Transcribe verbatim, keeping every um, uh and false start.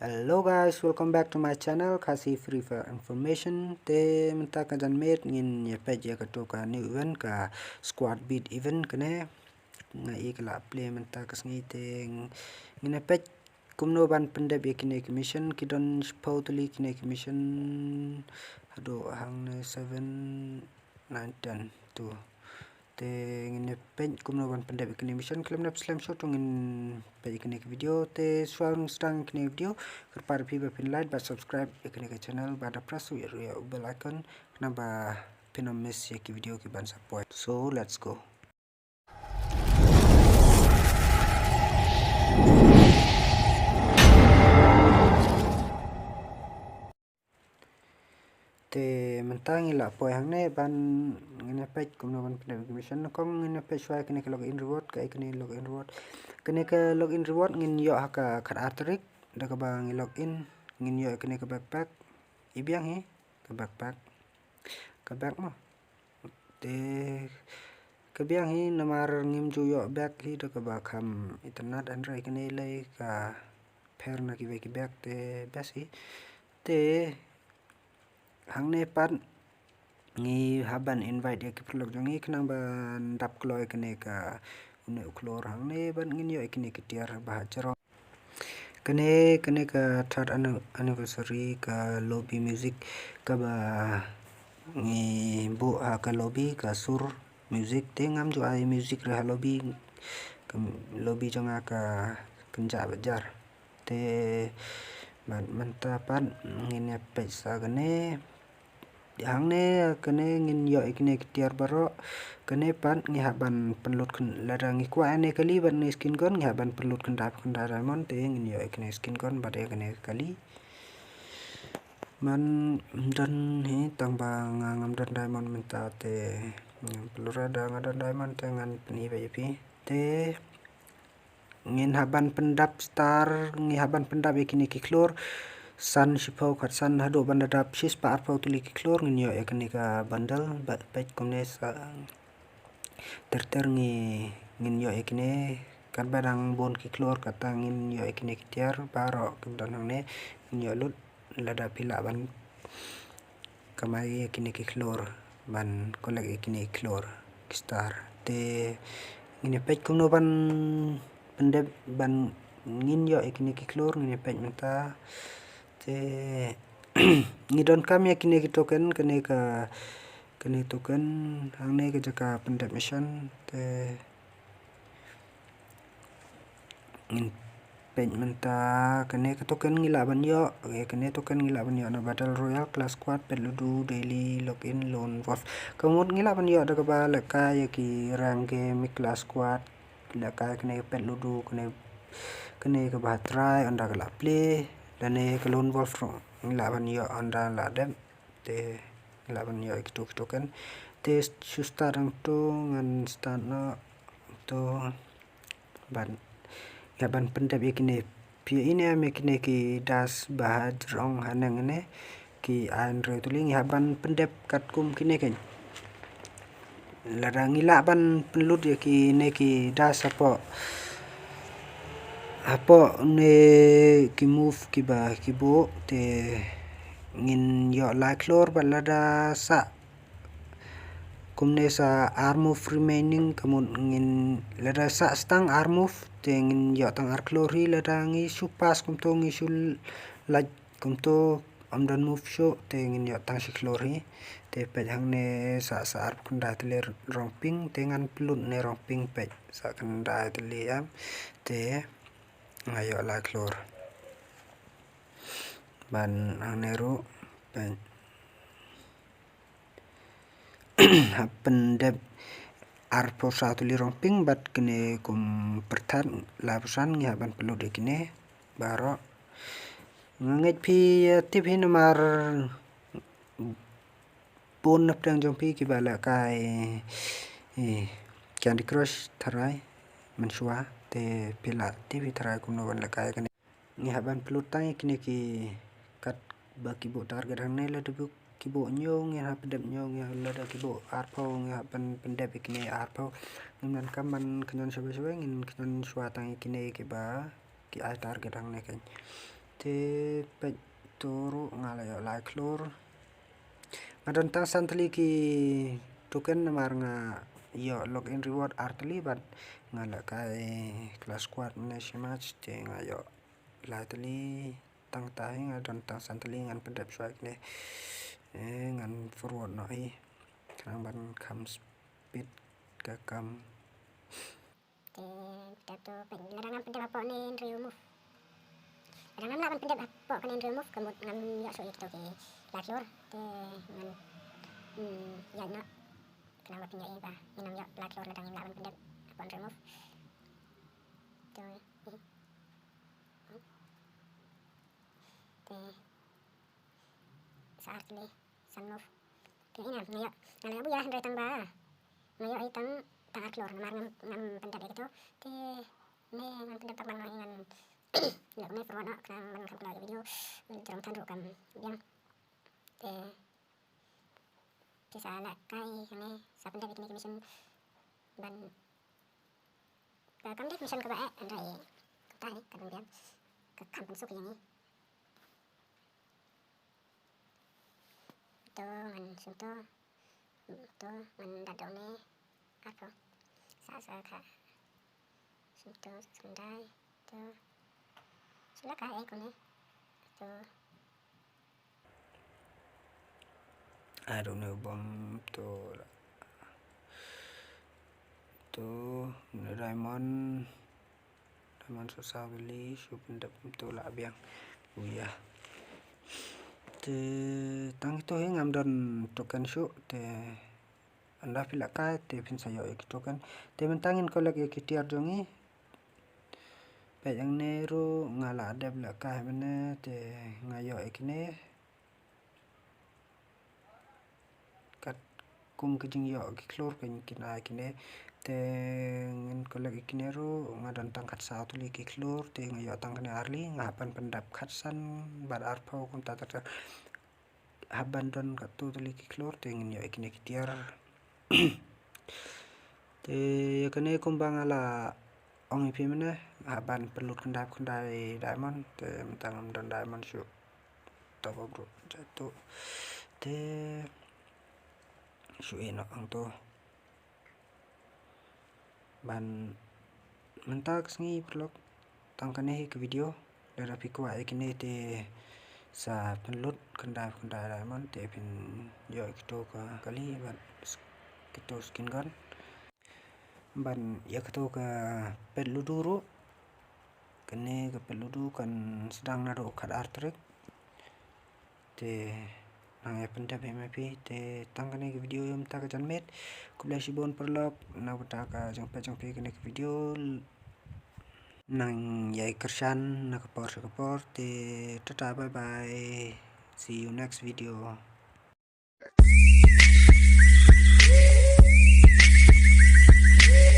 Hello guys, welcome back to my channel Khasi Free Fire Information. Te mynta ka janmiet ngin ïa peit ïa katu ka new event, ka Squad Beat event kane. Nga i ka la play mynta ka sngi te ngin ïa peit kumno ban pyndep ïa kine ki mission. Ki don shiphew tylli kine ki mission. Haduh hangne seven, nine, ten tu. Te ngin ïa peit kumno ban pyndep ïa kine mission. Khlem da pynslem shuh to ngin peit ïa kine ki video. Te shuwa ngin sdang ïa kine ki video, kyrpad ïa phi ba phin like bad subscribe ïa kane ka channel bad da press ïa u bell icon khnang ba phin ym miss ïa ki video ki ban sa poi. So let's go. Te mynta ngi la poi hangne ban ngin ïa peit kumno ban pyndep mission. Kong ngin ïa peit shuwa kane ka login reward, ka kane login reward. Kane ka login reward ngin ïoh ha ka khat ar tarik da kaba ngi login, ngin ïoh kane ka backpack. I biang hi ka backpack. Ka bag mo. Te ka biang hi namar ngim ju ïoh bag hi da kaba kham itynnad, hynrei kane lei ka pher na kiwei ki bag te best hi. Te hangne pat ngi hap ban invite ïa ki paralok jong ngi khnang ban dap kloi kane ka une u khlur hangne ban ngin ïoh ïa kine ki tiar ba ha jrong. Kane, kane ka third anni-, anniversary ka lobby music kaba ngi buh ha ka lobby ka sur music te ngam ju ai music re ha lobby, ka lobby jong nga ka kynjah ba jar. Te ban mynta pat ngin ïa peit sa kane. Hangne kane ngin ïoh ïa kine ki tiar baroh. Kane pat ngi hap ban pynlut khyn-, lada ngi kwah ïa kane kali bad kane skin gun ngi hap ban pynlut khyndai phew khyndai diamond te ngin ïoh ïa kine skin gun bad ïa kane kali. Man don hi tang ba nga ngam don diamond mynta te ngam pynlut, lada nga don diamond te ngan pyni ba ïa phi. Te ngin hap ban pyndap star, ngi hap ban pyndap ïa kine ki khlur san shiphew khatsan haduh ban da dap shispah arphew tylli ki khlur ngin ïoh ïa kane ka bundle. Ba peit kumne sa ter ter ngi ngin ïoh ïa kine, katba dang bun ki khlur kata ngin ïoh ïa kine ki tiar baroh kim don hangne ngin ïoh lut. Lada phi lah ban kamai ïa kine ki khlur, ban collect ïa kine ki khlur ki star. Te ngin ïa peit kumno ban pyndep ban ngin ïoh ïa kine ki khlur, ngin ïa peit mynta. Te ngi donkam ïa kine ki token, kane ka, kane token hangne ka jaka pyndep mission. Te ngin peit mynta kane ka token ngi lah ban ïoh, eh, kane token ngi lah ban ïoh na Battle Royale, Clash Squad, Pet Ludo, Daily, Login, Lone Wolf. Ka mut ngi lah ban ïoh da kaba lehkai ïa ki rank game, Clash Squad, lehkai kane Pet Ludo, kane, kane kaba try, ynda ka la play, lane ka Lone Wolf ruh ngi lah ban ïoh ynda la dep. Te lah ban ïoh ïa kitu ki token. Te shu start hangtu ngan start noh tu ban, ïa ban pyndep ïa kine. Phi ïohi ne em ïa kine ki dash ba ha jrong haneng ne ki ai hynriew tylli, ngi hap ban pyndep katkum kine keiñ. Lada ngi lah ban pynlut ïa kine ki dash hapoh, hapoh ne ki move kiba ki buh te ngin ïoh lai khlur, bad lada sah kumne sa ar move remaining, ka mut ngin, lada sah tang ar move te ngin ïoh tang ar khlur hi, lada ngi shu pass kumto ngi shu lait kumto ym don move shuh te ngin ïoh tang shi khlur hi. Te peit hangne sa, sa arphew khyndai tylli rong pink, te ngan pynlut ne rong pink, peit sa khyndai tylli em. Te nga ïoh lai khlur. Ban hangne ruh peit. Hap pyndep arphew saw tylli rong pink bad kine kum pyrthat laiphew san, ngi hap ban pynlut ïa kine baroh. Nga ngeit phi, eh, tip hi namar bun na pdeng jong phi kiba lehkai, eh, Candy Crush tharai mynshuwa, te phi la tip hi tharai kumno ban lehkai kane. Ngi hap ban pynlut tang ïa kine ki kat ba ki buh target hangne, lada ki buh hynñiew ngi hap pyndep hynñiew, ngi hap, lada ki buh arphew ngi hap ban pyndep ïa kine arphew. Ngim donkam ban kynñion shibun shibun, ngin kynñion shuwa tang ïa kine kiba ki ai target hangne keiñ. Te peit, to ruh nga la ïoh lai klur. Nga don tang san tylli ki token namar nga ïoh login reward ar tylli bad nga la kai clash squad mynne shi match te nga ïoh lai tylli. Tang kata hi nga don tang san tylli, ngan pyndep shuwa kine. Eh, ngan forward noh hi. Khnang ban kham speed ka kam. Te, te to, lada ngam pyndep hapoh ne hynriew move. Lada ngam lah ban pyndep hapoh kane hynriew move, ka mut ngam ïoh shuh ïa kito ki lai klur. Te ngan, hmm, ïaid noh. Khnang ba phin ïohi ba ngin ym ïoh lai klur lada ngim lah ban pyndep hapoh hynriew move. To, eh. Te, sa ar tylli. San move. Te ina, nga ïoh, nga la ïoh buh ïa hynrei tang ba nga ïoh ei tang, tang ar klur namar ngam, ngam pyndep ïa kito. Te ne ngan pyndep tang ba nga ïoh ngan leh kumne forward noh khnang ban kham kloi ïa video. Jrong than ruh kam biang. Te, te sa leh kai hangne sa pyndep ïa kine ki mission ban ka kam dei mission kaba eh hynrei kumta ne ka dang biang ka kham pynsuk ïa ngi. To ngan shim to. To ngan da dong ne. Arphew. Sa sa ka. Shim to sa khyndai. To. Shu la ka eh kumne. To. I don't know bom to la. To ne diamond. Diamond sa saw tylli, shu pyndep to la biang. Uya. Te tang kito hi ngam don token shuh, te ynda phi la kai te phin sa ïoh ïa ki token. Te mynta ngin collect ïa ki tiar jong ngi. Peit hangne ruh nga la dep la kai mynne te nga ïoh ïa kine. Katkum ka jingïoh ki klur ka kine kine. Te ngin collect ïa kine ruh nga don tang khatsaw tylli ki klur te nga ïoh tang kane arli, nga hap ban pyndep khatsan bad arphew kumta ter ter. Hap ban don katto tylli ki klur te ngin ïoh ïa kine ki tiar. Te ïa kane kumba nga la ong ïa phi mynne, hap ban pynlut khyndai khyndai diamond, te mynta ngam don diamond shuh. Top up ruh jatuh. Te shu ïeh noh hangto. Ban mynta ka sngi paralok tang kane hi ka video. Lada phi kwah ïa kine te sa pynlut khyndai khyndai diamond te phin ïoh kito ka kali bad kito skin gun. Ban ïa kito ka pet ludu ruh. Kane ka pet ludu kan sdang naduh khat ar tarik. Te nang ïa pyndep hi ma phi te tang kane ka video ïa mynta ka janmiet. Khublei shibun paralok na bynta ka jingpeit jong phi kane ka video. Nang ïa kyrshan na ka por sha ka por te tata bye bye. See you next video.